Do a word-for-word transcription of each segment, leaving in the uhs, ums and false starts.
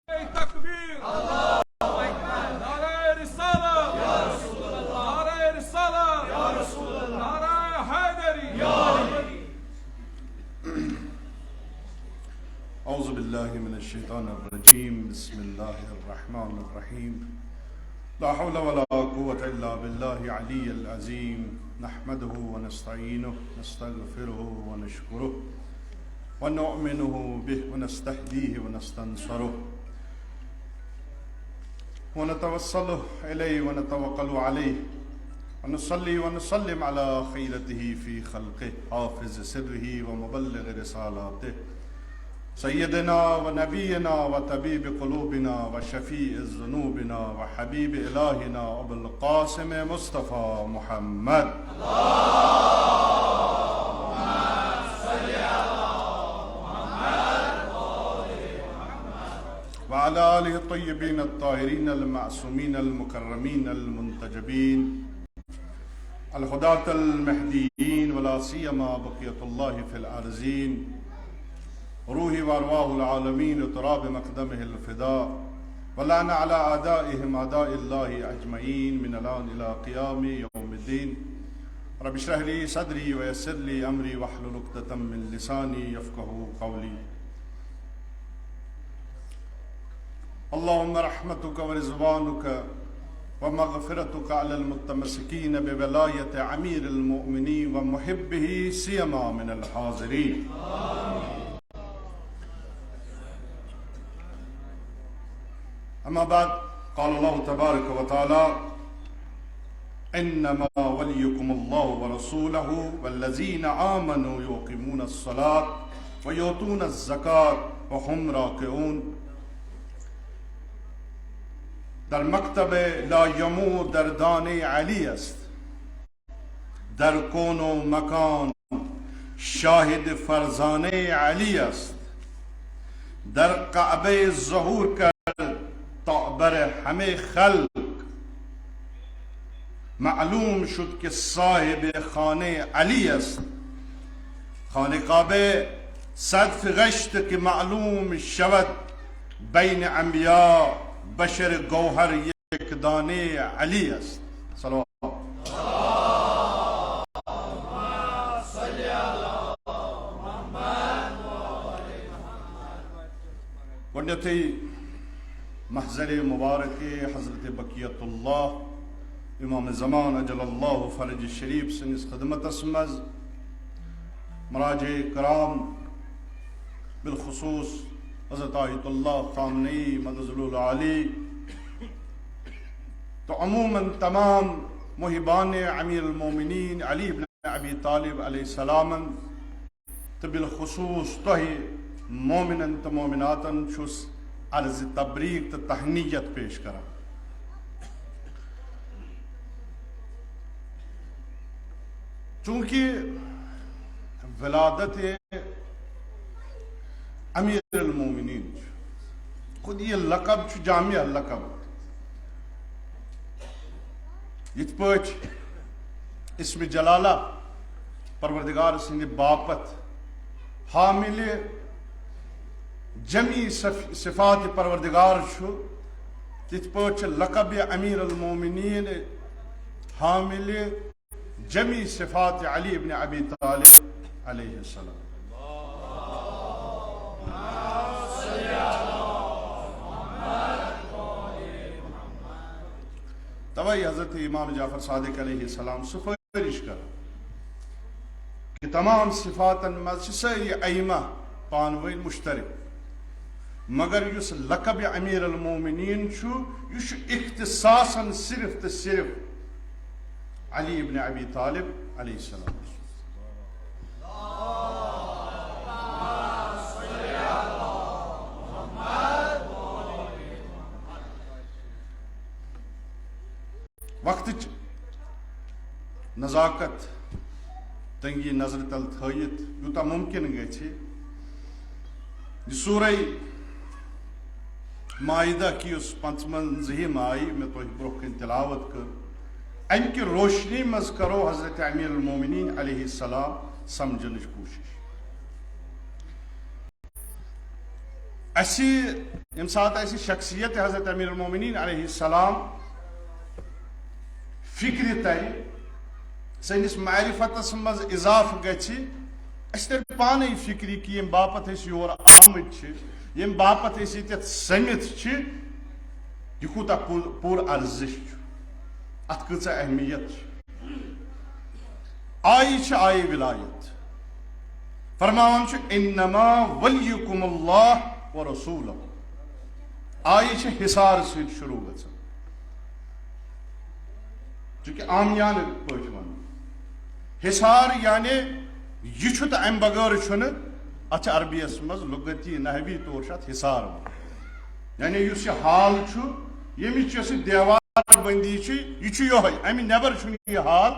تکبیر، نعرہ رسالت، نعرہ رسالت، نعرہ حیدری۔ أعوذ بالله من الشيطان الرجيم. بسم الله الرحمن الرحيم. لا حول ولا قوة إلا بالله العلي العظيم. نحمده ونستعينه، نستغفره ونشكره، ونؤمن به ونستهديه ونستنصره، ونتوسل إليه ونتوكل عليه، ونصلي ونسلم على خيرته في خلقه، حافظ سره ومبلغ رسالاته، سيدنا ونبينا وطبيب قلوبنا وشفيع ذنوبنا وحبيب إلهنا أبو القاسم مصطفى محمد. وعلى آله الطيبين الطاهرين المعصومين المكرمين المنتجبين، الهداة المهديين، ولا سيما بقية الله في الأرضين، روحي وأرواح العالمين لتراب مقدمه الفداء، ولعن على أعدائهم أعداء الله أجمعين من الآن إلى قيام يوم الدين. رب اشرح لي صدري ويسر لي أمري واحلل عقدة من لساني يفقهوا قولي. اللهم رحمتك ورضوانك ومغفرتك على المتمسكين بولاية أمير المؤمنين ومحبه سيما من الحاضرين. أما بعد، قال الله تبارك وتعالى: إنما وليكم الله ورسوله والذين آمنوا يقيمون الصلاة ويؤتون الزكاة وهم راكعون. در مکتب لا یمو در دانه علی است، در کون و مکان شاهد فرزانه علی است. در کعبه ظهور کرد تا بر همه خلق معلوم شد که صاحب خانه علی است. خانه کعبه صدف گشت که معلوم شود بین انبیا بشر گوهر یک دانه علی است. صلوات. گۄڈٕنیتھٕے محضر مبارک حضرت بقیت اللہ امام زمان عجل اللہ فرج شریف سٕنٛدِس خدمتس منٛز مراجع کرام، بالخصوص حضرت آیت اللہ خامنئی مدظلہ العالی، تو عموماً تمام محبان امیر المومنین علی ابن ابی طالب علیہ السلامن، تو بالخصوص تۄہہِ مومنن تو مومناتن چھُس عرض تبریک تو تہنیت پیش کران۔ چونکہ ولادت امیر المومنین چھُ، خود یہ لقب چھُ جامع لقب۔ یِتھ پٲٹھۍ اسم جلالہ پروردگار سٕنٛدِ باپتھ حامل جمی صف-، صفات پروردگار چھُ، تِتھ پٲٹھۍ چھُ لقب امیر المومنین حامل جمی صفات علی ابن ابی طالب علیہ السلام۔ توے حضرت امام جعفر صادق علیہ السلام سفارش کر کہ تمام صفاتن منٛز چھِ سٲری ائمہ پانہٕ ؤنۍ مشترک، مگر یُس لقب امیر المومنین چھُ، یہِ چھُ اختصاصاً صرف تہٕ صرف علی ابن ابی طالب علیہ السلام۔ وقتٕچ نزاکت تنگی نظرِ تل تھٲیِتھ یوٗتاہ ممکن گژھِ، یہِ سورہ مائدہ کہِ یُس پنٛژوَنزٲہِم آیہِ مےٚ تۄہہِ برٛونٛہہ کنہِ تلاوت کٔر، امہِ کہِ روشنی منٛز کرو حضرت امیر المومنین علیہ السلام سمجھنٕچ کوٗشش۔ اَسہِ، ییٚمہِ ساتہٕ اَسہِ شخصیت حضرت امیر المومنین علیہ السلام فکرِ ترِ، سٲنِس معرفتس منٛز اضافہٕ گژھِ، اَسہِ ترِ پانے فکرِ کہِ ییٚمہِ باپتھ أسۍ یور آمٕتۍ چھِ، ییٚمہِ باپتھ أسۍ ییٚتٮ۪تھ سٔمِتھ چھِ، یہِ کوٗتاہ پوٗ-، پوٗرٕ ارزش چھُ، اتھ کۭژاہ اہمیت چھِ۔ آیہِ چھِ آیہِ ولایت۔ فرماوان چھُ، "انما ولیکم اللہ و رسولہ۔" آیہِ چھِ حصار سۭتۍ شروع گژھان، چونکہ عامیانہٕ پٲٹھۍ ونُن۔ حصار یعنی یہِ چھُ تہٕ امہِ بغٲر چھُنہٕ، اتھ چھِ عربی یس منٛز لغتی نحوی طور چھُ اتھ حصار ونان۔ یعنی یُس یہِ حال چھُ، ییٚمِچ یۄس یہِ دیوار بندی چھِ، یہِ چھُ یِہوٚے، امہِ نٮ۪بر چھُنہٕ یہِ حال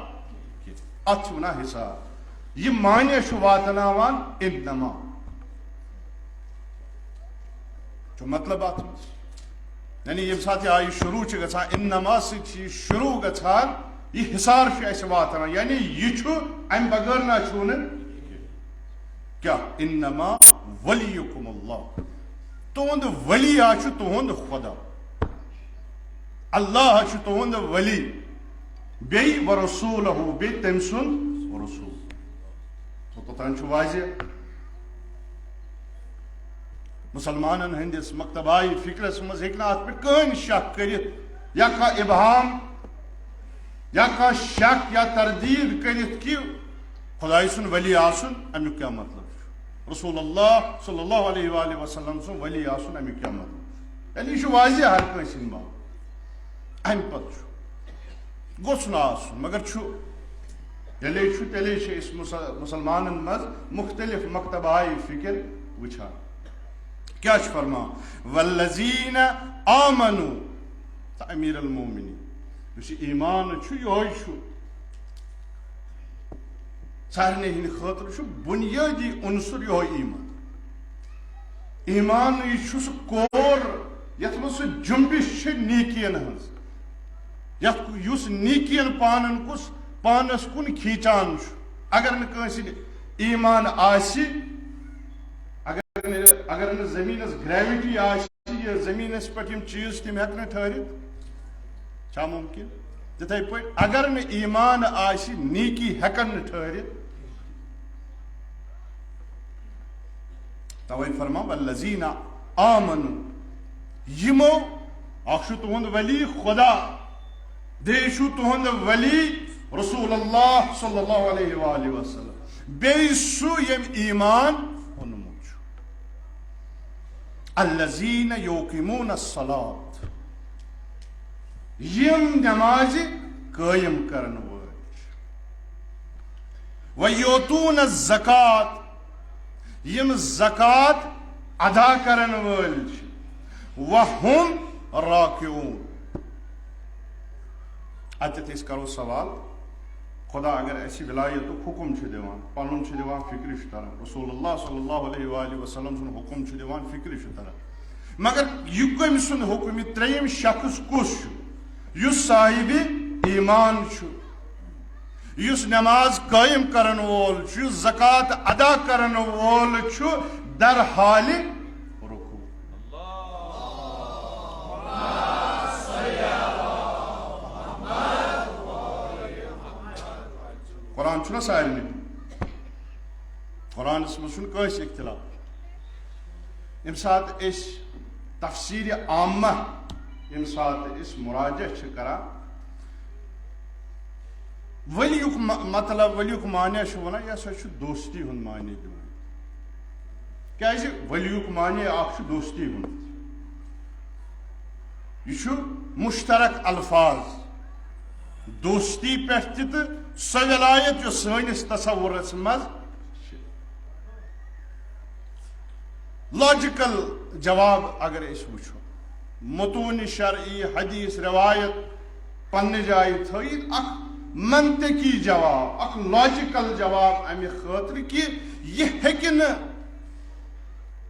کینٛہہ۔ اتھ چھِ ونان حصار۔ یہِ معنی چھُ واتناوان انما۔ چھُ مطلب اتھ منٛز، یعنی ییٚمہِ ساتہٕ یہِ آیہِ شروع چھِ گژھان، انما سۭتۍ چھِ یہِ شروع گژھان، یہِ حصار چھُ اَسہِ واتناوان، یعنی یہِ چھُ امہِ بغٲر نہ چھُنہٕ کینٛہہ۔ کیٛاہ؟ انما ولیکم اللہ، تُہُنٛد ولی ہا چھُ تُہُنٛد خدا، اللہ چھُ تُہُنٛد ولی، بیٚیہِ ورسولہ، بیٚیہِ تٔمۍ سُنٛد رسول۔ توٚتام چھُ واضح۔ مسلمانن ہٕنٛدِس مکتبہ فکرس منٛز ہیٚکہِ نہٕ اتھ پٮ۪ٹھ کٕہٕنۍ شک کٔرِتھ یا کانٛہہ ابہام یا کانٛہہ شک یا تردید کٔرِتھ کہِ خدایہِ سُنٛد ولی آسُن، امیُک کیٛاہ مطلب چھُ؟ رسول اللہ صلی اللہ علیہ وآلہ وسلم سُنٛد ولی آسُن، امیُک کیٛاہ مطلب چھُ؟ یعنی، یہِ چھُ واضح ہر کٲنٛسہِ ہٕنٛدِ باپتھ۔ امہِ پتہٕ چھُ، گوٚژھ نہٕ آسُن، مگر چھُ۔ ییٚلے چھُ، تیٚلے چھِ أسۍ مُسل-، مُسلمانن منٛز مُختٔلِف مکتبہ فکر وٕچھان۔ کیٛاہ چھُ فرمان؟ "والذین آمنوا"، تہٕ امیر المومنین، یُس یہِ ایمان چھُ، یِہوٚے چھُ سارنٕے ہٕنٛدِ خٲطرٕ چھُ بُنیٲدی عنصر یِہوٚے ایمان۔ ایمان یہِ چھُ سُہ کور، یَتھ منٛز سُہ جُنبِش چھِ نیکیَن ہٕنٛز، یَتھ، یُس نیکیَن پانَن کُس، پانَس کُن کھیٖنچان چھُ۔ اگر نہٕ کٲنٛسہِ ایمان آسہِ، اگر نہٕ، اگر نہٕ زٔمیٖنَس gravity آسہِ، یہِ زٔمیٖنَس پٮ۪ٹھ یِم چیٖز چھِ، تِم ہٮ۪کہٕ نہٕ ٹھٔہرِتھ۔ چھا مُمکِن؟ تِتھَے پٲٹھۍ، اگر نہٕ ایمان آسہِ، نیکی ہٮ۪کَن نہٕ ٹھٔہرِتھ۔ توے فرماو، "والذین آمنوا"، یِمو، اکھ چھُ تُہُنٛد ولی خدا، بیٚیہِ چھُ تُہُنٛد ولی رسول اللہ صلی اللہ علیہ وآلہ وسلم، بیٚیہِ سُہ ییٚمۍ ایمان اوٚنمُت چھُ۔ الذین یقیمون الصلاۃ، یِم نمازِ قٲیِم کرن وٲلۍ چھِ۔ ویؤتون الزکات، یِم زکات ادا کرن وٲلۍ چھِ۔ وہم راکعون۔ اتٮ۪تھ أسۍ کرو سوال، خدا اگر اسہِ ولایتُک حکم چھُ دِوان، پنُن چھُ دِوان، فکرِ چھُ تران، رسول اللہ صلی اللہ علیہ وآلہ وسلم سُنٛد حکم چھُ دِوان، فکرِ چھُ تران، مگر یہِ کٔمۍ سُنٛد حکم، یہِ ترٛیٚیِم شخص کُس چھُ؟ یُس صاحبِ ایمان چھُ، یُس نماز قٲیِم کرن وول چھُ، یُس زکات ادا کرن وول چھُ، در حالِ رکوع۔ قرآن چھُنہ سارنٕے، قرآنس منٛز چھُنہٕ کٲنٛسہِ اختلاف۔ ییٚمہِ ساتہٕ أسۍ تفسیٖرِ عامہ، ییٚمہِ ساتہٕ أسۍ مراجعہ چھِ کران، ولیُک م-، مطلب، ولیُک معنی چھُ وَنان، یہِ ہسا چھُ دوستی ہُنٛد معنی دِوان۔ کیٛازِ؟ ولیُک معنی اکھ چھُ دوستی ہُنٛد۔ یہِ چھُ مشترک الفاظ، دوستی پٮ۪ٹھ تہِ تہٕ سۄ ولایت یۄس سٲنِس تصورس منٛز چھِ۔ لاجیکل جواب اگر أسۍ وٕچھو، متون شرعی، حدیث، روایت پننہِ جایہِ تھٲیِتھ، اکھ منطقی جواب، اکھ لاجیکل جواب امہِ خٲطرٕ کہِ یہِ ہیٚکہِ نہٕ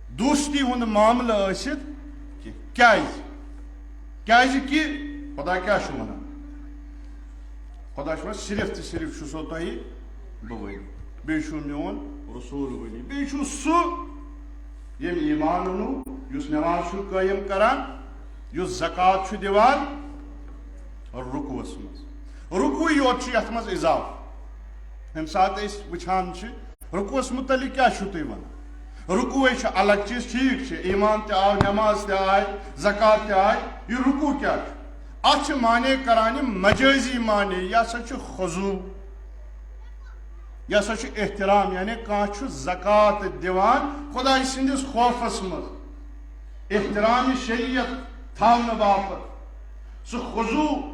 دوستی ہُنٛد معاملہٕ ٲسِتھ کینٛہہ۔ کیٛازِ؟ کیٛازِ کہِ خدا کیٛاہ چھُ وَنان؟ خدا چھُ وَنان، "صرف تہٕ صرف چھُسو تۄہہِ بہٕ ولی، بیٚیہِ چھُ میون رسول ولی، بیٚیہِ چھُ سُہ ییٚمۍ ایمان اوٚنوٕ، یُس نماز چھُ قٲیِم کران، یُس زکوٰۃ چھُ دِوان، رکوعس منٛز۔ رکوعٕے یوت چھُ یتھ منٛز اضافہٕ۔ ییٚمہِ ساتہٕ أسۍ وٕچھان چھِ، رکوعس متعلق کیٛاہ چھُو تُہۍ ونان؟ رکوعے چھُ الگ چیٖز، ٹھیٖک چھُ، ایمان تہِ آو، نماز تہِ آے، زکوٰۃ تہِ آے، یہِ رکوع کیٛاہ چھُ؟ اتھ چھِ معنی کران یِم مجٲزی معنی، یہِ ہسا چھُ خضوع، یہِ ہسا چھُ احترام، یعنی کانٛہہ چھُ زکوٰۃ دِوان خۄداے سٕنٛدِس خوفس منٛز، احترام شریعت تھاونہٕ باپتھ۔ سُہ خضوع،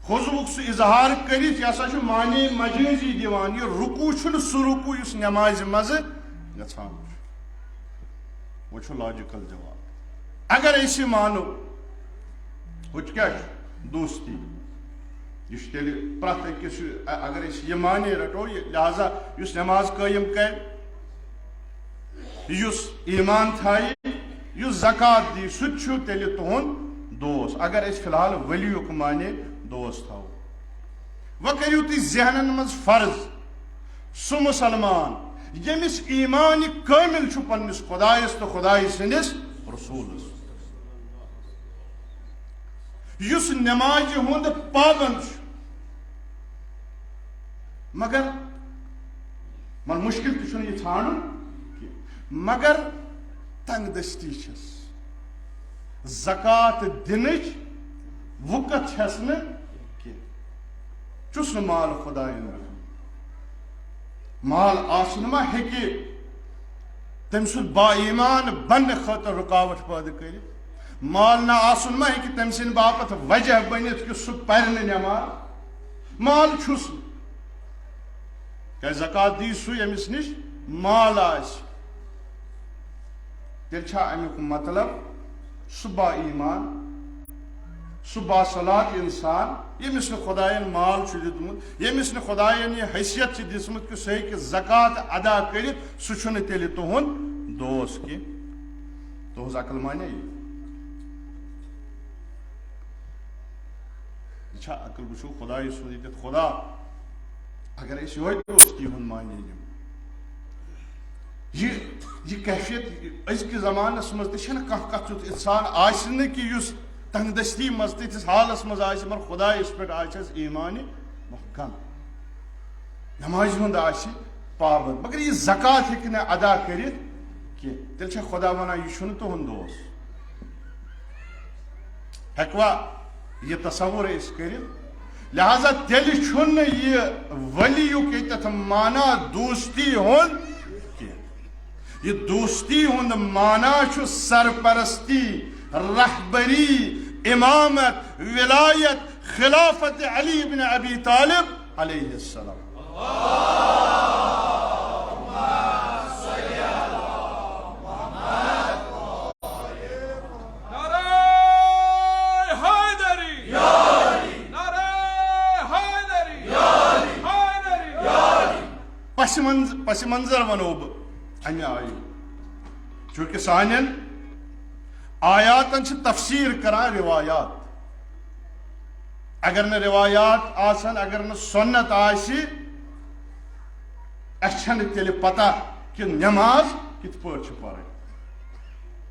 خضوعُک سُہ اظہار کٔرِتھ، یہِ ہسا چھُ معنی مجٲزی دِوان۔ یہِ رکوع چھُنہٕ سُہ رکوع یُس نمازِ منٛزٕ گژھان چھُ۔ وۄنۍ چھُ لاجیکل جواب۔ اگر أسۍ یہِ مانو، ہُتہِ کیٛاہ چھُ؟ دوستی۔ یہِ چھُ تیٚلہِ پرٛٮ۪تھ أکِس، یہِ، اگر أسۍ یہِ معنی رٹو، یہِ، لہذا یُس نماز قٲیِم کرِ، یُس ایمان تھایہِ، یُس زکوٰۃ دی، سُہ تہِ چھُ تیٚلہِ تُہُنٛد دوست۔ اگر أسۍ فی الحال ولیُک معنی دوست تھاوو، وۄنۍ کٔرِو تُہۍ ذہنن منٛز فرض، سُہ مسلمان ییٚمِس ایمان کٲمل چھُ پننِس خۄدایس تہٕ خۄدایہِ سٕنٛدِس رسوٗلس، یُس نمازِ ہُنٛد پابند چھُ، مگر، مگر مشکل تہِ چھُنہٕ یہِ ژھانڈُن کینٛہہ، مگر تنگ دستی چھس، زکوٰۃ دِنٕچ وُکت چھس نہٕ کینٛہہ، چھُس نہٕ مال خۄدایَن رٔٹمُت۔ مال آسُن ما ہیٚکہِ تٔمۍ سُنٛد با ایمان بننہٕ خٲطرٕ رُکاوٹ پٲدٕ کٔرِتھ؟ مال نہ آسُن ما ہیٚکہِ تٔمۍ سٕنٛدِ باپتھ وجہ بٔنِتھ کہِ سُہ پرِ نہٕ نٮ۪ماز؟ مال چھُس نہٕ۔ کیٛازِ زکوٰۃ دی سُہ، ییٚمِس نِش مال آسہِ۔ تیٚلہِ چھا اَمیُک مطلب سُہ با ایمان، سُہ باصلات انسان، ییٚمِس نہٕ خۄدایَن مال چھُ دیُتمُت، ییٚمِس نہٕ خۄدایَن یہِ حیثیت چھِ دِژمٕژ کہِ سُہ ہیٚکہِ زکوٰۃ ادا کٔرِتھ، سُہ چھُنہٕ تیٚلہِ تُہُنٛد دوست کینٛہہ؟ تُہٕنٛز عقل مانیٛا یہِ؟ یہِ چھا عقل؟ وٕچھِو، خۄدایہِ سُنٛد ییٚتٮ۪تھ خۄدا، اگر أسۍ یِہوٚے دوستی ہُنٛد معنی نِمو، یہِ، یہِ کیفیت، أزکِس زمانس منٛز تہِ چھَنہٕ کانٛہہ کانٛہہ تیُتھ اِنسان آسہِ نہٕ کہِ یُس تنگ دستی منٛز تِتھِس حالس منٛز آسہِ، مگر خۄدایس پٮ۪ٹھ آسٮ۪س ایمانہِ محکم، نمازِ ہُنٛد آسہِ پابند، مگر یہِ زکوٰۃ ہیٚکہِ نہٕ ادا کٔرِتھ کینٛہہ، تیٚلہِ چھا خۄدا ونان، یہِ چھُنہٕ تُہُنٛد دوست؟ ہیٚکوا یہِ تصور أسۍ کٔرِتھ؟ لہذا تیٚلہِ چھُنہٕ یہِ ولیُک ییٚتٮ۪تھ معنی دوستی ہُنٛد کینٛہہ۔ یہِ دوستی ہُنٛد معنی چھُ سرپرستی، رہبری، امامت، ولایت، خلافت علی ابن ابی طالب علیہ السلام۔ نعرہ حیدری! نعرہ حیدری! حیدری! پس منظ-، پس منظر ونو بہٕ امہِ آیہِ، چونکہ سانٮ۪ن آیاتن چھِ تفسیر کران روایات۔ اگر نہٕ روایات آسن، اگر نہٕ سنت آسہِ، اسہِ چھنہٕ تیٚلہِ پتہ کہِ نماز کِتھ پٲٹھۍ چھِ پرٕنۍ۔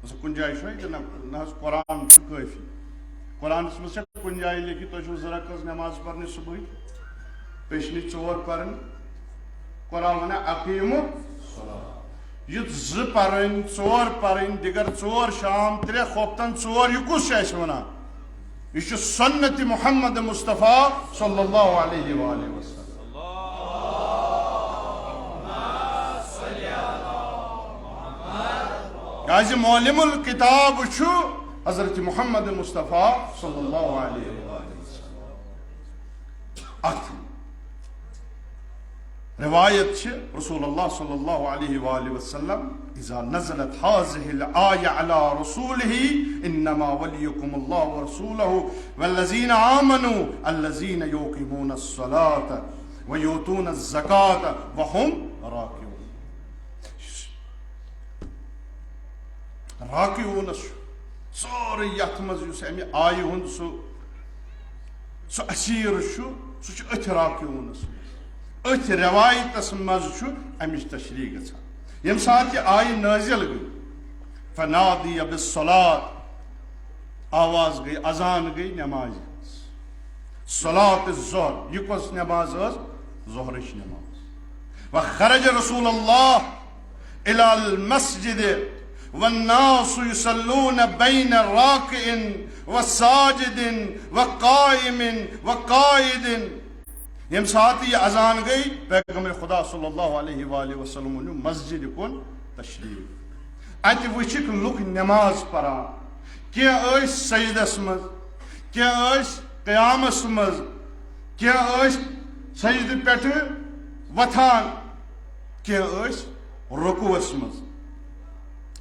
مثلاً کُنہِ جایہِ چھُ یہِ نہ، نہ حظ قرآن چھُ کٲفی۔ قرآنس منٛز چھےٚ کُنہِ جایہِ لیکھِتھ، تۄہہِ چھُو زٕ رکعت نماز پرنہِ صبحٕچ، پیشنٕچ ژور پرٕنۍ۔ قرآن ونان، "اقیموا الصلاۃ۔" یُتھ زٕ پرٕنۍ، ژور پرٕنۍ، دِگر ژور، شام ترٛےٚ، خوفتن ژور، یہِ کُس چھُ اَسہِ وَنان؟ یہِ چھُ سنت محمد مصطفیٰ صلی اللہ علیہ وآلہ وسلم۔ کیازِ معلم الکتاب چھُ حضرت محمد مصطفیٰ صلی اللہ علیہ وآلہ وسلم۔ اتھ روایت چھِ، رسول اللہ صلی اللہ علیہ وآلہ وسلم، اذا نزلت هذه الآية على رسوله، انما وليكم الله ورسوله والذين آمنوا الذين يقيمون الصلاة ويؤتون الزكاة وهم راكعون۔ راکعونس چھُ سورُے یتھ منٛز یُس امہِ آیہِ ہُنٛد سُہ، سُہ اسیٖر چھُ، سُہ چھُ أتھۍ راکعونس منٛز۔ أتھۍ رٮ۪وایتس منٛز چھُ امِچ تشریح گژھان۔ ییٚمہِ ساتہٕ یہِ آیہِ نٲزِل گٔے، فنادی بالصلاة، آواز گئی، اذان گئی نمازِ ہٕنٛز۔ صلاة الظہر، یہِ کۄس نماز ٲس؟ ظہرٕچ نماز۔ وخرج رسول اللہ إلى المسجد والناس يصلون بين راكع وساجد وقائم وقاعد۔ ییٚمہِ ساتہٕ یہِ اذان گٔے، پیغمبر خدا صلی اللہ علیہ وآلہ وسلم نیوٗ مسجد کُن تشریف۔ اتہِ وٕچھِکھ لُکھ نماز پران، کینٛہہ ٲسۍ سجدس منٛز، کینٛہہ ٲسۍ قیامس منٛز، کینٛہہ ٲسۍ سجدٕ پٮ۪ٹھٕ وۄتھان، کینٛہہ ٲسۍ رکوعس منٛز۔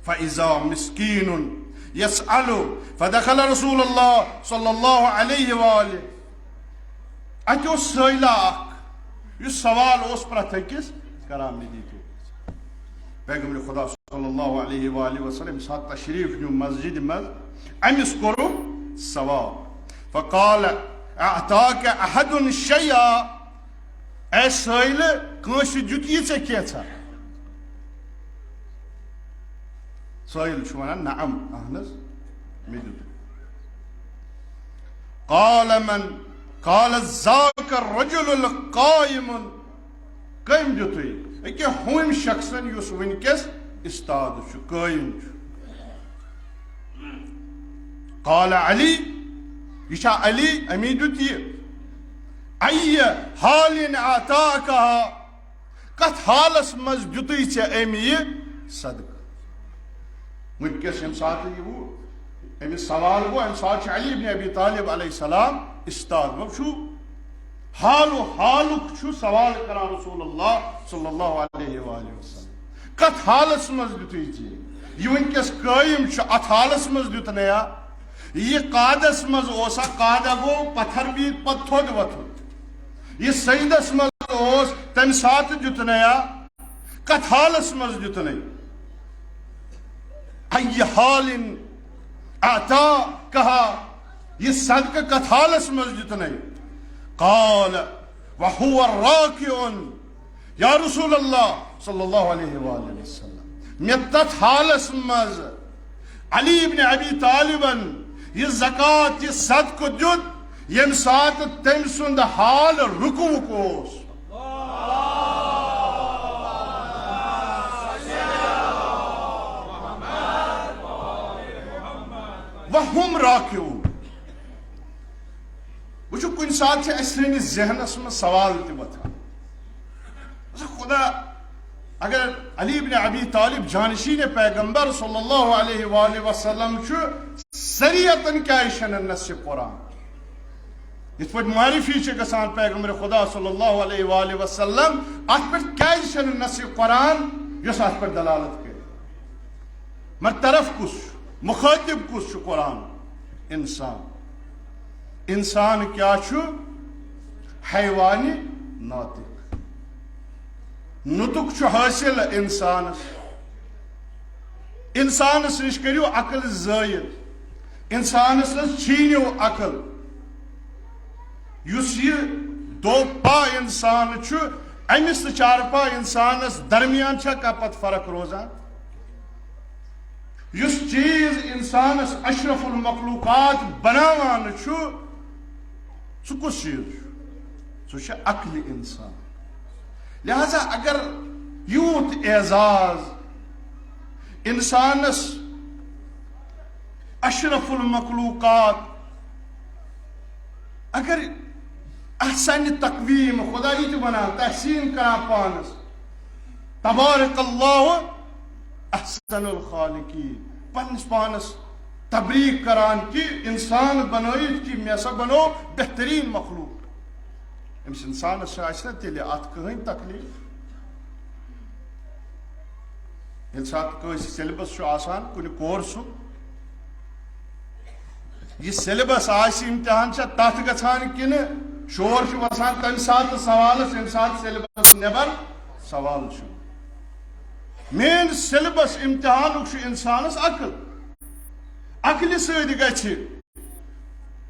فإذا مسكين يسأل، فدخل رسول الله صلى الله عليه وآله۔ اتہِ اوس سٲیلہ اکھ، یُس سوال اوس پرٛٮ۪تھ أکِس کران، مےٚ دِتو۔ پیغمبر خدا صلی اللہ علیہ وآلہ وسلم ییٚمہِ ساتہٕ تشریف نیوٗ مسجد منٛز، أمِس کوٚرُکھ سوال۔ فقال، أعطاك أحد شيئا؟ اے سٲیلہٕ، کٲنٛسہِ دیُت یہِ ژےٚ کینٛژھا؟ سٲیِل چھُ وَنان، نعم، اہن حظ، مےٚ دیُت۔ قال من؟ قال ذاك الرجل القائم۔ کٔمۍ دیُتُے؟ أکیٛاہ ہُمۍ شخصن یُس وٕنکیٚس استاد چھُ، قٲیِم چھُ۔ قال علی، یہِ چھا علی؟ اَمی دیُت یہِ۔ أي حال أعطاكها؟ کتھ حالس منٛز دیُتُے ژےٚ أمۍ یہِ صدقہٕ؟ وٕنکیٚس ییٚمہِ ساتہٕ یہِ وُ-، أمِس سوال گوٚو، اَمہِ ساتہٕ چھُ علی ابن ابی طالب علیہ السلام استاد، مطلب چھُ حال و حالُک چھُ سوال کران رسول اللہ صلی اللہ علیہ وآلہ وسلم۔ کتھ حالس منٛز دیُتُے ژےٚ؟ یہِ وٕنکیٚس قٲیِم چھُ، اتھ حالس منٛز دیُتنَیا؟ یہِ قعدس منٛز اوسا؟ قعدہ گوٚو پتھر بِہِتھ پتہٕ تھوٚد وۄتھُن۔ یہِ سجدس منٛز اوس، تمہِ ساتہٕ دیُتنَیا؟ کتھ حالس منٛز دیُتنَے؟ أي حال أعطاكها؟ یہِ صدقہٕ کتھ حالس منٛز دیُتنَے؟ قال وهو راكع۔ یا رسول اللہ صلی اللہ علیہ وآلہ وسلم، مےٚ تتھ حالس منٛز علی ابن ابی طالبن یہِ زکوٰۃ، یہِ صدقہٕ دیُت، ییٚمہِ ساتہٕ تٔمۍ سُنٛد حال رکوعُک اوس۔ وهم راکعون۔ وٕچھِو، کُنہِ ساتہٕ چھِ اَسہِ سٲنِس ذہنس منٛز سوال تہِ وۄتھان۔ خدا، اگر علی ابن ابی طالب جانشین پیغمبر صلی اللہ علیہ وآلہ وسلم چھُ، شریعتن کیازِ چھنہٕ نص قرآن؟ یِتھ پٲٹھۍ معرفی چھِ گژھان پیغمبر خدا صلی اللہ علیہ وآلہ وسلم، اتھ پٮ۪ٹھ کیازِ چھنہٕ نص قرآن یۄس اتھ پٮ۪ٹھ دلالت کرِ؟ مگر طرف کُس چھُ؟ مخاطب کُس چھُ قرآن؟ انسان۔ انسان کیٛاہ چھُ؟ حیوانِ ناطق۔ نطق چھُ حٲصِل انسانس۔ انسانس نِش کٔرِو عقل زٲیِد۔ انسانس نِش چھیٖنِو عقل۔ یُس یہِ دوپا انسان چھُ، أمِس تہٕ چارپا انسانس درمیان چھا کانٛہہ پتہٕ فرق روزان؟ یُس چیز انسانس اشرف المخلوقات بناوان چھُ، سُہ کُس چیز چھُ؟ سُہ چھُ عقلِ انسان۔ لہذا اگر یوٗت اعزاز انسانس، اشرف المخلوقات، اگر احسن تقویم، خدا یہِ تہِ ونان، تحسین کران پانس، تبارک اللہ احسن الخالقین، پننس پانس تبریک کران کہ انسان بنٲیِتھ کہ مےٚ ہسا بنوو بہترین مخلوق۔ أمِس انسانس چھا، آسہِ نا تیٚلہِ اتھ کٕہٕنۍ تکلیف؟ ییٚلہِ ساتہٕ کٲنٛسہِ syllabus چھُ آسان کُنہِ courseُک، یہِ syllabus آسہِ، امتحان چھا تتھ گژھان کِنہٕ شور چھُ وسان تمہِ ساتہٕ سوالس، ییٚمہِ ساتہٕ syllabus نٮ۪بر سوال چھُ؟ Main syllabus امتحانُک چھُ انسانس عقل۔ عقلہِ سۭتۍ گژھِ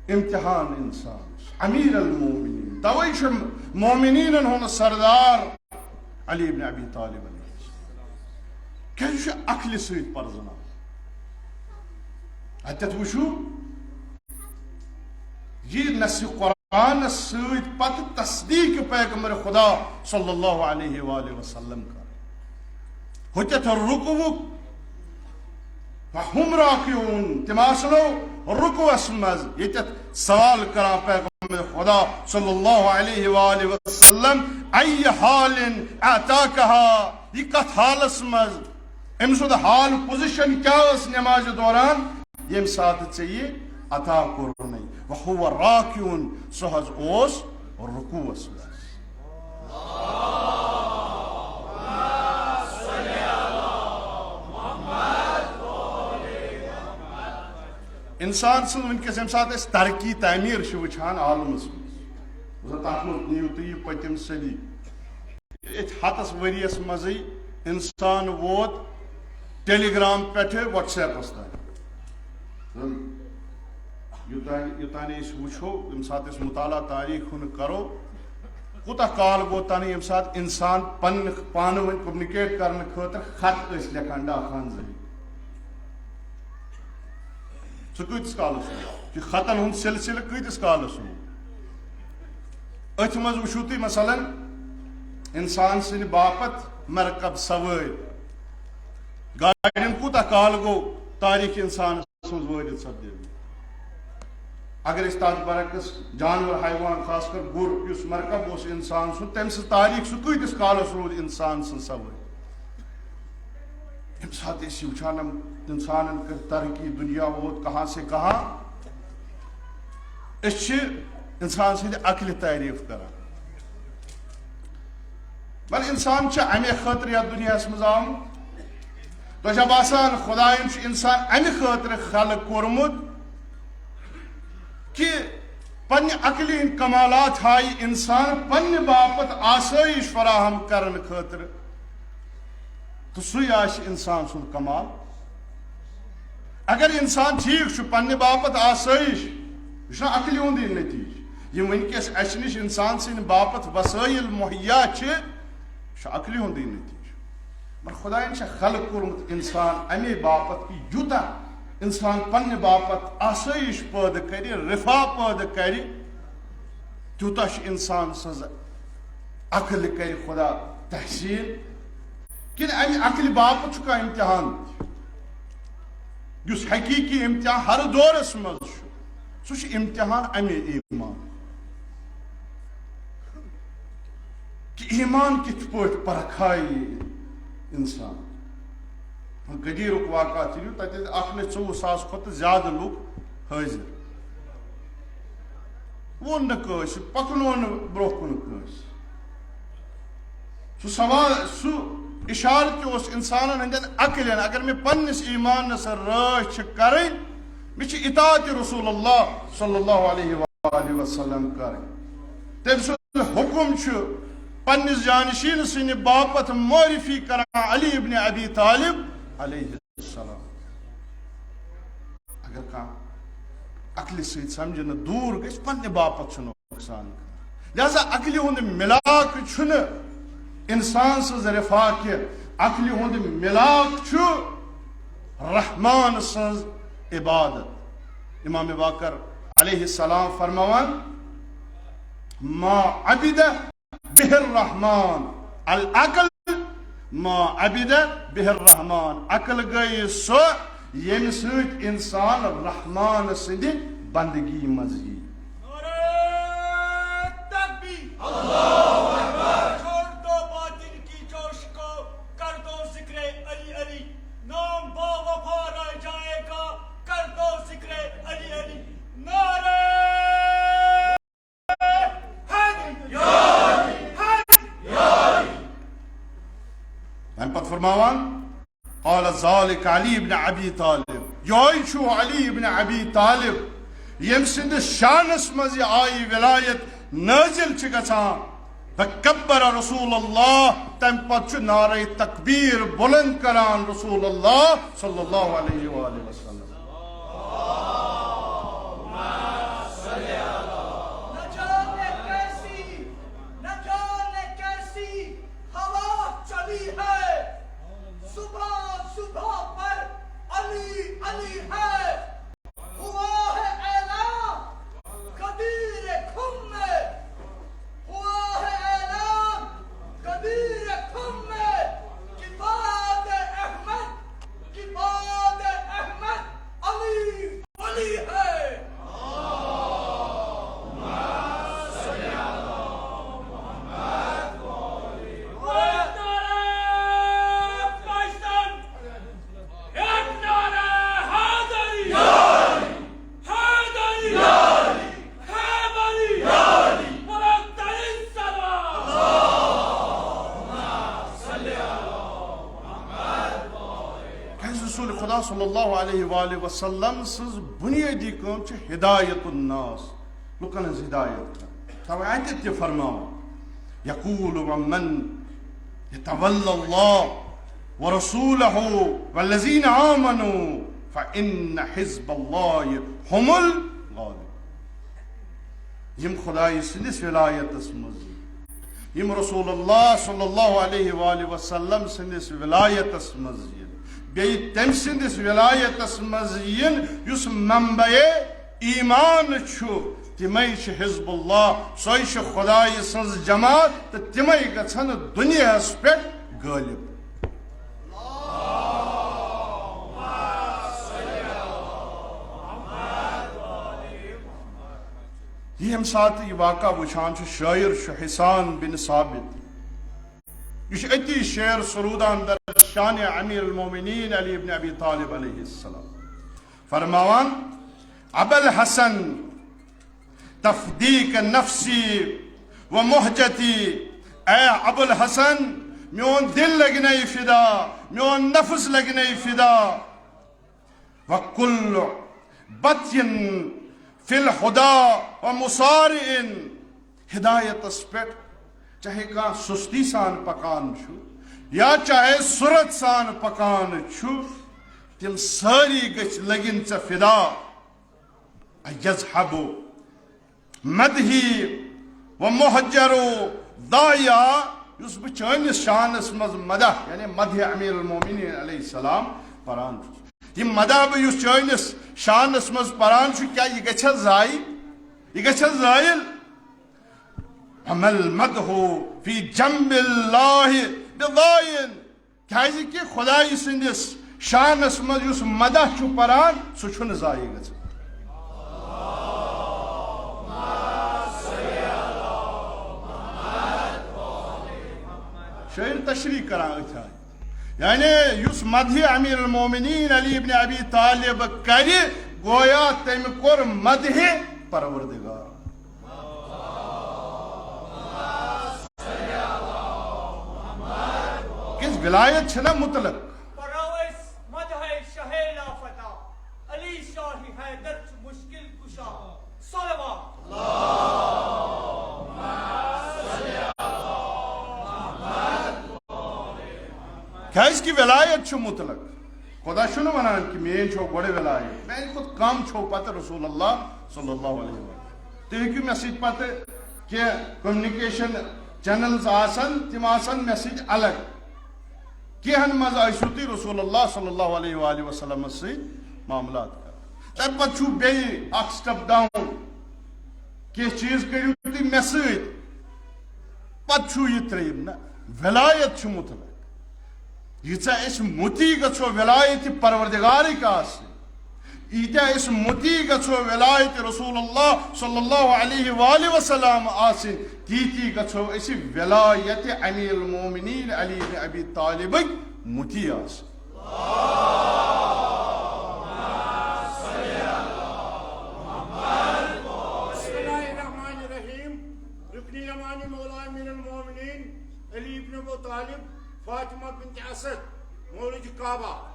امتحان انسانس۔ امیر المومنین، توے چھُ مومنینن ہُنٛد سردار علی ابن ابی طالب علیہ السلام۔ کیازِ چھُ عقلہِ سۭتۍ پرزناوان؟ اتٮ۪تھ وٕچھِو، یہِ نص قرآنس سۭتۍ پتہٕ تصدیق پیغمبر خدا صلی اللہ علیہ وآلہ وسلم کر۔ ہُتٮ۪تھ رکوعُک، فهم راکعون، تِم آسنو رکوعس منٛز، ییٚتٮ۪تھ سوال کران پیغمبر خدا صلی اللہ علیہ وآلہ وسلم، ای حال اعطاکہا، یہِ کتھ حالس منٛز، أمۍ سُنٛد حال، پوزیشن کیٛاہ ٲس نمازِ دوران، ییٚمہِ ساتہٕ ژےٚ یہِ عطا کوٚرُنے؟ وہو راکعون، سُہ حظ اوس رکوعس منٛز۔ انسان سٕنٛز وٕنکیٚس ییٚمہِ ساتہٕ أسۍ ترقی تعمیٖر چھِ وٕچھان عالمس منٛز، تتھ منٛز نِیِو تُہۍ یہِ پٔتِم صدی، ییٚتھۍ ہتس ؤریس منٛزٕے انسان ووت ٹیلی گرام پٮ۪ٹھٕ وٹس ایپس تام۔ زن یوٚتانۍ، یوٚتانۍ أسۍ وٕچھو، ییٚمہِ ساتہٕ أسۍ مطالعہ تاریخ ہُنٛد کرو، کوٗتاہ کال گوٚو تنہٕ ییٚمہِ ساتہٕ انسان پننہِ پانہٕ ؤنۍ کومنِکیٹ کرنہٕ خٲطرٕ خط ٲسۍ لیکھان ڈاک خانزن۔ سُہ کۭتِس کالس اوس؟ یہِ خطن ہُنٛد سلسلہٕ کۭتِس کالس اوس؟ أتھۍ منٛز وٕچھِو تُہۍ، مثلاً، انسان سٕنٛدِ باپتھ مرکب سوٲرۍ۔ گاڑٮ۪ن کوٗتاہ کال گوٚو تاریخ انسانس منٛز وٲرِد سپدیمٕتۍ؟ اگر أسۍ تتھ برعکس جانور، حیوان، خاص کر گُر، یُس مرکب اوس انسان سُنٛد، تٔمۍ سٕنٛز تاریخ، سُہ کۭتِس کالس روٗد انسان سٕنٛز سوٲرۍ؟ ییٚمہِ ساتہٕ أسۍ یہِ وٕچھان، یِم انسانن کٔر ترقی، دُنیا ووت کہاں سے کہاں، أسۍ چھِ انسان سٕنٛدِ عقلہِ تعریف کران۔ بل، انسان چھُ امہِ خٲطرٕ یتھ دُنیاہس منٛز آمُت۔ تۄہہِ چھا باسان، خدایَن چھُ انسان امہِ خٲطرٕ خلق کوٚرمُت کہِ پننہِ عقلہِ ہٕنٛدۍ کمالات ہایہِ انسان پننہِ باپتھ آسٲیِش فراہم کرنہٕ خٲطرٕ؟ تہٕ سُے آسہِ انسان سُنٛد کمال۔ اگر انسان ٹھیک چھُ، پننہِ باپتھ آسٲیِش، یہِ چھُنہ عقلہِ ہُنٛدٕے نتیجہٕ۔ یِم وٕنکیٚس اسہِ نِش انسان سٕنٛدِ باپتھ وسٲیِل مہیا چھِ، یہِ چھُ عقلہِ ہُنٛدٕے نتیجہٕ۔ مگر خدایَن چھُ خلق کوٚرمُت انسان امے باپتھ کہِ یوٗتاہ انسان پننہِ باپتھ آسٲیِش پٲدٕ کرِ، رفاہ پٲدٕ کرِ، تیوٗتاہ چھُ انسان سٕنٛز عقل کرِ خدا تحسین۔ کِنہٕ امہِ عقلہِ باپتھ چھُ کانٛہہ امتحان تہِ؟ یُس حقیقی امتحان ہر دورس منٛز چھُ، سُہ چھُ امتحان امے ایمان، کہِ ایمان کِتھ پٲٹھۍ پرکھایہِ انسان۔ غدیرُک واقعہ تہِ چھُ، تتہِ ٲسۍ اکھ لچھ ژوٚوُہ ساس کھۄتہٕ زیادٕ لُکھ حٲضِر۔ ووٚن نہٕ کٲنٛسہِ، پکنوو نہٕ برٛونٛہہ کُن کٲنٛسہِ۔ سُہ سوال، سُہ اِشارٕ تہِ اوس اِنسانن ہٕنٛدٮ۪ن عقلٮ۪ن، اگر مےٚ پننِس ایٖمانس رٲچھ چھِ کرٕنۍ، مےٚ چھِ اطاعتِ رسول اللہ صلی اللہ علیہ وآلہ وسلم کرٕنۍ۔ تٔمۍ سُنٛد حُکم چھُ پننِس جانشین سٕنٛدِ باپتھ معرفی کران علی ابن ابی طالب علیہ السلام۔ اگر کانٛہہ عقلہِ سۭتۍ سمجھِ نہٕ، دوٗر گژھِ، پننہِ باپتھ چھُ نۄقصان کران۔ لہذا عقلہِ ہُنٛد ملاک چھُنہٕ انسان سٕنٛز رفاق کینٛہہ، عقلہِ ہُنٛد ملاک چھُ رحمان سٕنٛز عبادت۔ امام باقر علیہ السلام فرماوان، ما عبد بہ الرحمان، العقل ما عبد بہ الرحمان، عقل گٔے سۄ ییٚمہِ سۭتۍ انسان رحمان سٕنٛدِ بندگی منٛز یی۔ نعرہ تکبیر! اللہ اکبر! چھوڑ دو باطل کی جوش کو، کر دو ذکر علی علی، نام با وفا رہ جائے گا، کر دو ذکر علی علی۔ نعرہ حیدری! حیدری! تمہِ پتہٕ فرماوان، قال ذلك علی ابن ابی طالب، یہوے چھُ علی ابن ابی طالب، ییٚمہِ سٕنٛدِس شانس منٛز یہِ آیہِ ولایت نٲزِل چھِ گژھان۔ فکبر رسول اللہ، تمہِ پتہٕ چھُ نعرہ تکبیر بلند کران رسول اللہ صلی اللہ علیہ وآلہ وسلم۔ نہ جانے کیسی، نہ جانے کیسی ہوا چلی ہے، زباں زباں پر علی علی ہے۔ صلی اللہ علیہ وآلہ وسلم سٕنٛز بُنیٲدی کٲم چھِ ہدایت الناس، لُکن ہٕنٛز ہدایت کرٕنۍ۔ توے اَتہِ تہِ فرماوان، یقول ومن یتول اللہ ورسولہ والذین آمنوا فإن حزب اللہ هم الغالبون۔ یِم خدایہِ سٕنٛدِس ولایتس منٛز یِن، یِم رسول اللہ صلی اللہ علیہ وآلہ وسلم سٕنٛدِس ولایتس منٛز یِن، بیٚیہِ تٔمۍ سٕنٛدِس ولایتس منٛز یِن، یُس منبعِ ایمان چھُ، تِمے چھِ حزب اللہ، سۄے چھِ خدایہِ سٕنٛز جماعت، تہٕ تِمے گژھن دُنیاہس پٮ۪ٹھ غٲلب۔ ییٚمہِ ساتہٕ یہِ واقعہ وٕچھان چھُ، شٲعر چھُ حسان بن ثابت، یہِ چھُ أتی شعر سرودان در شان امیر المومنین علی ابن ابی طالب علیہ السلام، فرماوان، ابا الحسن، تفدیک نفسی و مہجتی، اے ابو الحسن، میون دل لگنے فدا، میون نفس لگنے فدا، و کل بطین فی الہدا و مسارعن، ہدایتس پٮ۪ٹھ چاہے کانٛہہ سستی سان پکان چھُ یا چاہے سرعت سان پکان چھُ، تِم سٲری گٔژھۍ لٔگِنۍ ژےٚ فدا۔ یذہب مدحی و مہجر داعیا، یُس بہٕ چٲنِس شانس منٛز مدح، یعنی مدحِ امیر المومنین علیہ السلام پران چھُس، یہِ مدح بہٕ یُس چٲنِس شانس منٛز پران چھُ، کیٛاہ یہِ گژھِ ضایع؟ یہِ گژھِ زٲیِل؟ عمل مدح فی جنب اللہ بضائع۔ کیازِ کہِ خدایہِ سٕنٛدِس شانس منٛز یُس مدح چھُ پران، سُہ چھُنہٕ ضایع گژھان۔ شٲعر تشریح کران أتھۍ آیہِ، یعنی یُس مدحِ امیر المومنین علی ابن ابی طالب کرِ، گویا تٔمۍ کوٚر مدحِ پروردگار۔ کیازِ ولایت چھنہ مطلق۔ پرو أسۍ مدحِ شہے لافتہ، علی شاہ حیدر چھُ مشکل کشا۔ صلوات۔ کیازِ کہِ ولایت چھُ مطلق۔ خدا چھُنہٕ ونان کہِ میٲنۍ چھو گۄڈٕ ولایت، میانہِ کھۄتہٕ کم چھو پتہٕ رسول اللہ صلی اللہ علیہ وسلم۔ تُہۍ ہیٚکِو مےٚ سۭتۍ پتہٕ کینٛہہ communication channels آسن، تِم آسن مےٚ سۭتۍ الگ۔ کینٛہن منٛز ٲسِو تُہۍ رسول اللہ صلی اللہ علیہ وآلہ وسلمس سۭتۍ معاملات کران۔ تمہِ پتہٕ چھُو بیٚیہِ اکھ step down، کینٛہہ چیٖز کٔرِو تُہۍ مےٚ سۭتۍ، پتہٕ چھُو یہِ ترٛیٚیِم۔ نہ، ولایت چھُ مطلق۔ ییٖژاہ أسۍ مُتی گژھو ولایت پروردگارٕکۍ آسٕنۍ، ییٖتیٛاہ أسۍ مُتی گژھو ولایت رسول اللہ صلی اللہ علیہ وآلہ وسلم آسٕنۍ، تیٖتی گژھو أسۍ ولایت امیر المومنین علی بن ابی طالبٕکۍ مُتی آسٕنۍ۔ بسم اللہ الرحمن الرحیم۔ رکن یمانی مولا امیر المومنین علی ابن ابو طالب، فاطمہ بنت اسد، مولود کعبہ،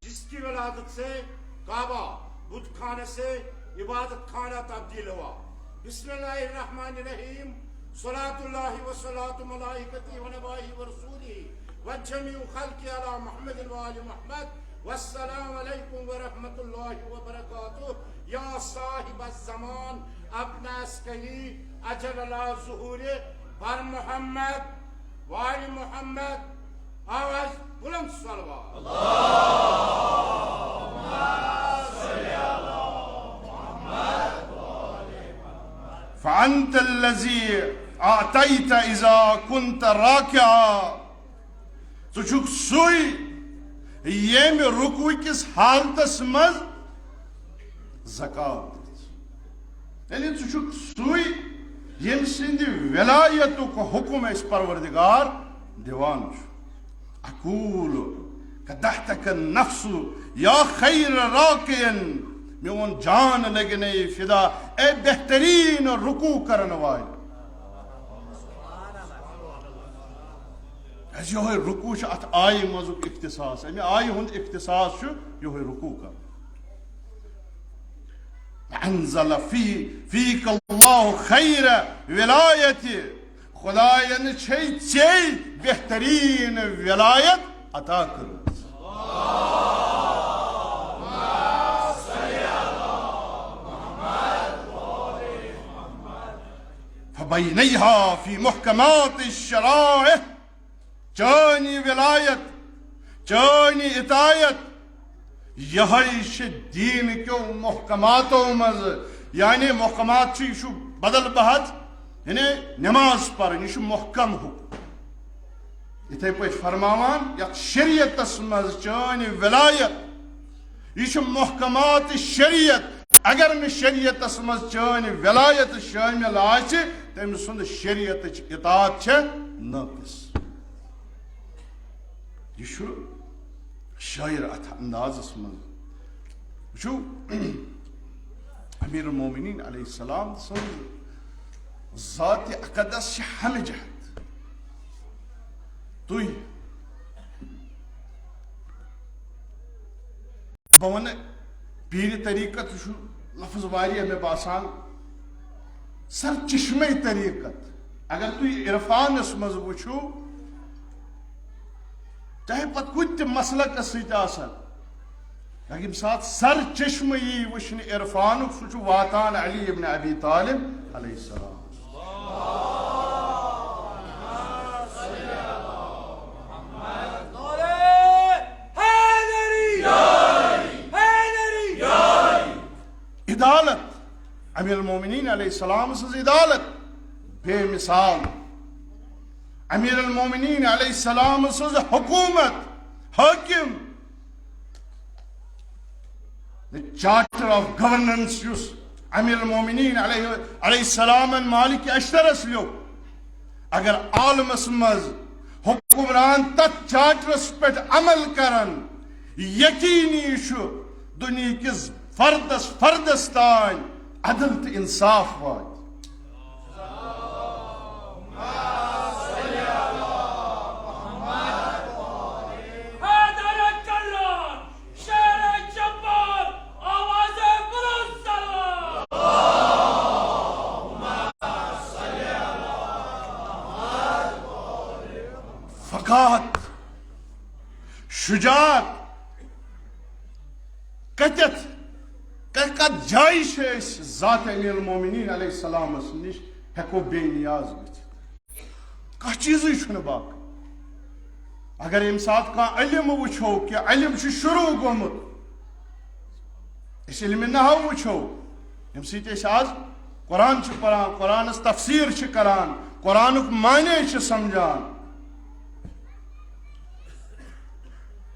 جس کی ولادت سے کعبہ بت خانہ سے عبادت خانہ تبدیل ہوا۔ بسم اللہ الرحمن الرحیم۔ صلاة اللہ و صلاة ملائکتی و نباہی و رسولی و جمیع خلقی علی محمد و آل محمد۔ والسلام علیکم و رحمت اللہ و برکاتہ۔ یا صاحب الزمان، ابن عسکری، اجل علی ظہور بر محمد و آل محمد۔ آواز بلند، صلوات۔ فأنت الذي أعطيت إذا كنت راكعا۔ ژٕ چھُکھ سُے ییٚمۍ رکوع کِس حالتس منٛز زکات دِژ۔ یعنی ژٕ چھُکھ سُے ییٚمۍ سٕنٛدِ ولایتُک حکم اَسہِ پروردگار دِوان چھُ۔ اقول کدحتک النفس یا خیر راکعن، میون جان لگنے فدا، اے بہترین رکوع کرن وٲلۍ۔ یُس یِہوٚے رکوع چھُ، اَتھ آیہِ منٛزُک اختصاص، اَمہِ آیہِ ہُنٛد اختصاص چھُ یِہوٚے رکوع کرُن۔ انزل فی فیک اللہ خیر ولایت، خدایَن چھے ژے بہتریٖن ولایت عطا کٔرمٕژ۔ فبینیہا فی محکمات الشرائع، چٲنۍ ولایت، چٲنۍ اطاعت، یہے چھِ دین کیو محکماتو منٛز، یعنی محکمات چھُ، یہِ چھُ بدل بحث، یعنی نماز پرٕنۍ، یہِ چھُ محکم حکم۔ یِتھے پٲٹھۍ فرماوان یتھ شریعتس منٛز چٲنۍ ولایت، یہِ چھُ محکمات شریعت۔ اگر نہٕ شریعتس منٛز چٲنۍ ولایت شٲمِل آسہِ، تٔمۍ سُنٛد شریعتٕچ اطاعت چھےٚ ناقص۔ یہِ چھُ شاعر اتھ اندازس منٛز۔ وٕچھِو، امیر المومنین علیہ السلام سٕنٛز ذات اقدس چھِ ہمہ جہت۔ تُہۍ، بہٕ ونہٕ، پیٖرِ طریٖقت چھُ لفظ واریاہ مےٚ باسان، سر چشمے طریٖقت۔ اگر تُہۍ عرفانس منٛز وٕچھِو، چاہے پتہٕ کُنہِ تہِ مسلکس سۭتۍ آسن، مگر ییٚمہِ ساتہٕ سر چشمہٕ یی وٕچھنہٕ عرفانُک، سُہ چھُ واتان علی ابن ابی طالب علیہ السلام۔ عدالت، امیر المومنین علیہ السلام سٕنٛز عدالت بے مثال۔ امیر المومنین علیہ السلام سٕنٛز حکومت، حاکم، چارٹر آف گورننس یُس امیر المومنین علیہ، علیہ السلامن مالک اشترس لیوٚکھ، اگر عالمس منٛز حکمران تتھ چارٹرس پٮ۪ٹھ عمل کرن، یقینی چھُ دُنیہکِس فردس فردس تام عدل تہٕ انصاف واتہِ۔ حیدر کرار، شیر جبار، آواز بلند سلام۔ فقاہت، شجاعت، کتٮ۪تھ، ک-، کتھ جایہِ چھِ أسۍ ذات امیر المومنین علیہ السلامس نِش ہٮ۪کو بے نیاز گٔژھِتھ؟ کانٛہہ چیٖزٕے چھُنہٕ باقٕے۔ اگر ییٚمہِ ساتہٕ کانٛہہ علم وٕچھو کہِ علم چھُ شروع گوٚمُت، أسۍ علمِ نحو وٕچھو، ییٚمہِ سۭتۍ أسۍ آز قرآن چھِ پران، قرآنس تفسیر چھِ کران، قرآنُک معنی چھِ سمجھان۔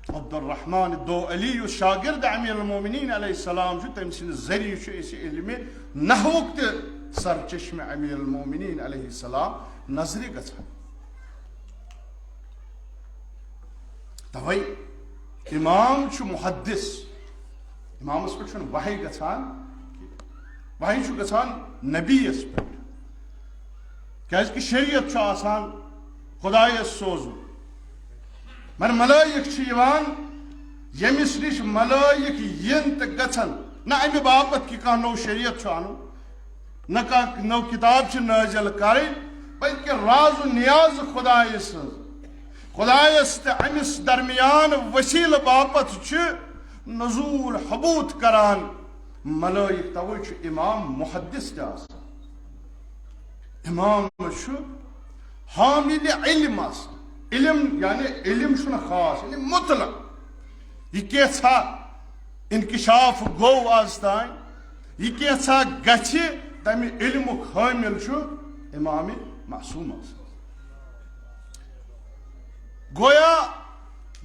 عبدالرحمن دو علی یُس شاگرد امیر المومنین علیہ السلام چھُ، تٔمۍ سٕنٛدِ ذٔریعہٕ چھُ أسۍ علمِ نحوُک تہِ سرچشمہٕ امیر المومنین علیہ السلام نظرِ گژھان۔ توے امام چھُ محدث، امامس پٮ۪ٹھ چھُنہٕ وحی گژھان، وحی چھُ گژھان نبیس پٮ۪ٹھ، کیازِ کہِ شریعت چھُ آسان خدایس سوزُن۔ مگر ملائک چھِ یِوان، ییٚمِس نِش ملائک یِن تہٕ گژھن، نہ امہِ باپتھ کہِ کانٛہہ نوٚو شریعت چھُ انُن، نہ کانٛہہ نٔو کتاب چھِ نٲزِل کرٕنۍ، بلکہِ راز و نیاز خدایہِ سٕنٛز، خدایس تہٕ أمِس درمیان وسیلہٕ باپتھ چھِ نزول حبوط کران ملائک۔ توے چھُ امام محدث تہِ آسان۔ امام چھُ حامل علم آسان۔ علم یعنی علم چھُنہٕ خاص، یعنی مطلق۔ یہِ کینٛژھا انکشاف گوٚو آز تام، یہِ کینٛژھا گژھِ، تمہِ علمُک حٲمل چھُ امام معصوم آسان۔ گویا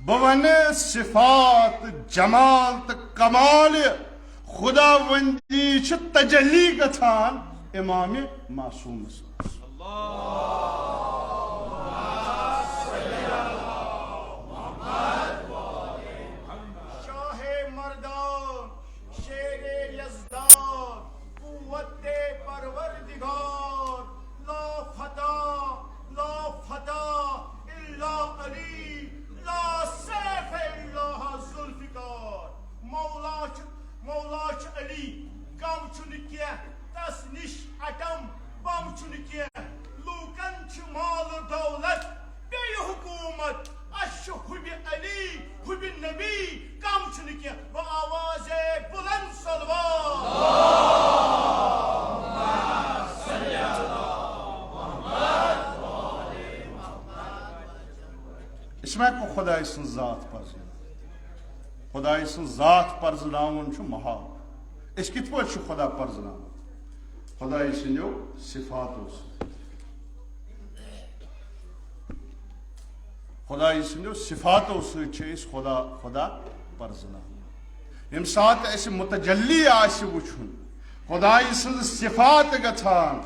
بہٕ ونہٕ صفات، جمال تہٕ کمال خداوندی چھِ تجلی گژھان امام معصومس منٛز۔ شاہ مردان، شیر یزدان، قوت پروردگار، لا فتح، لا فتح الا علی کینٛہہ، تس نِش اٹم بم چھُنہٕ کینٛہہ۔ لوٗکن چھِ مال و دولت، بیٚیہِ حکوٗمت، اَسہِ چھُ حُبہِ علی، حُبہِ نبی کم چھُنہٕ کینٛہہ۔ بآوازِ بلند صلوات۔ أسۍ ما ہٮ۪کو خۄداے سٕنٛز ذات پرزٕنٲوِتھ؟ خۄداے سٕنٛز ذات پرزٕناوُن چھُ محال۔ أسۍ کِتھ پٲٹھۍ چھِ خۄدا پرزٕناوان؟ خۄداے سٕنٛدیو صفاتو سۭتۍ۔ خۄداے سٕنٛدیو صفاتو سۭتۍ چھِ أسۍ خۄدا، خۄدا پرزٕناوان۔ ییٚمہِ ساتہٕ اَسہِ متجلی آسہِ وٕچھُن، خۄداے سٕنٛز صفات گژھان،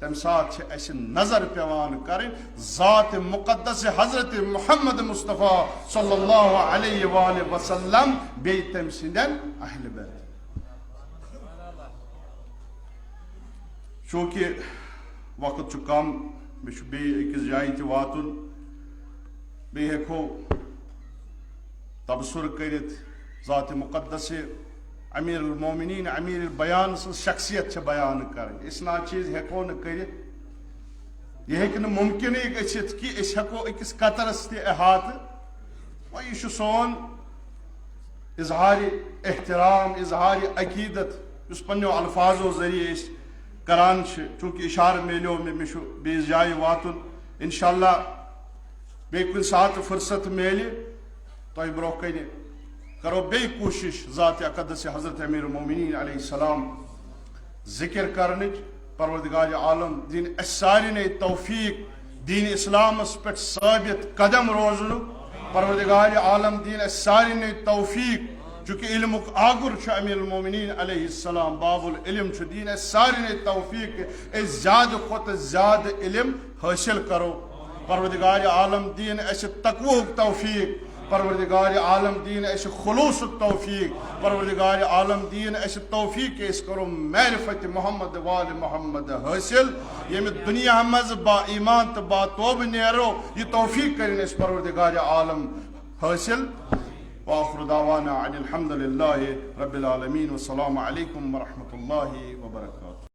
تَمہِ ساتہٕ چھِ اَسہِ نظر پٮ۪وان کَرٕنۍ ذات مقدس حضرت محمد مصطفیٰ صلی اللہ علیہ وآلہ وسلم، بیٚیہِ تٔمۍ سٕنٛدٮ۪ن اہلِ بیت۔ چوٗنٛکہِ وقت چھُ کم، مےٚ چھُ بیٚیہِ أکِس جایہِ تہِ واتُن، بیٚیہِ ہٮ۪کو تبصرٕ کٔرِتھ۔ ذات مقدس امیر المومنین، امیر البیان سٕنٛز شخصیت چھےٚ بیان کرٕنۍ۔ أسۍ نہ چیٖز ہٮ۪کو نہٕ کٔرِتھ، یہِ ہیٚکہِ نہٕ مُمکِنٕے گٔژھِتھ کہِ أسۍ ہٮ۪کو أکِس قطرس تہِ احاطہٕ۔ وۄنۍ یہِ چھُ سون اظہارِ احترام، اظہارِ عقیدت، یُس پننیو الفاظو ذٔریعہٕ أسۍ کران چھِ۔ چوٗنٛکہِ اِشارٕ میلیو مےٚ، مےٚ چھُ بیٚیِس جایہِ واتُن۔ انشاءاللہ بیٚیہِ کُنہِ ساتہٕ فرصت میلہِ، تۄہہِ برونٛہہ کنہِ کرو بیٚیہِ کوٗشِش ذات اقدس حضرت امیر المومنین علیہ السلام ذکر کرنٕچ۔ پروردگار عالم دِن اَسہِ سارنٕے توفیق دین اسلامس پٮ۪ٹھ ثابت قدم روزنُک۔ پروردگار عالم دِن اَسہِ سارنٕے توفیق، چونکہ علمُک آگُر چھُ امیر المومنین علیہ السلام، باب العلم چھُ۔ دِن اَسہِ سارنٕے توفیق أسۍ زیادٕ کھۄتہٕ زیادٕ علم حٲصِل کرو۔ پروردگار عالم دِن اَسہِ تقوہُک توفیق۔ پروردگار عالم دِن اَسہِ خلوصُک توفیق۔ پروردگار عالم دِن اَسہِ توفیق کہ أسۍ کرو معرفت محمد وآل محمد حٲصِل۔ ییٚمہِ دُنیا منٛز با ایمان تہٕ با توبہٕ نیرو، یہِ توفیق کٔرِن اَسہِ پروردگار عالم حٲصِل۔ وآخر دعوانا ان الحمد للہ رب العالمین۔ والسلام علیکم ورحمۃ اللہ وبرکاتہ۔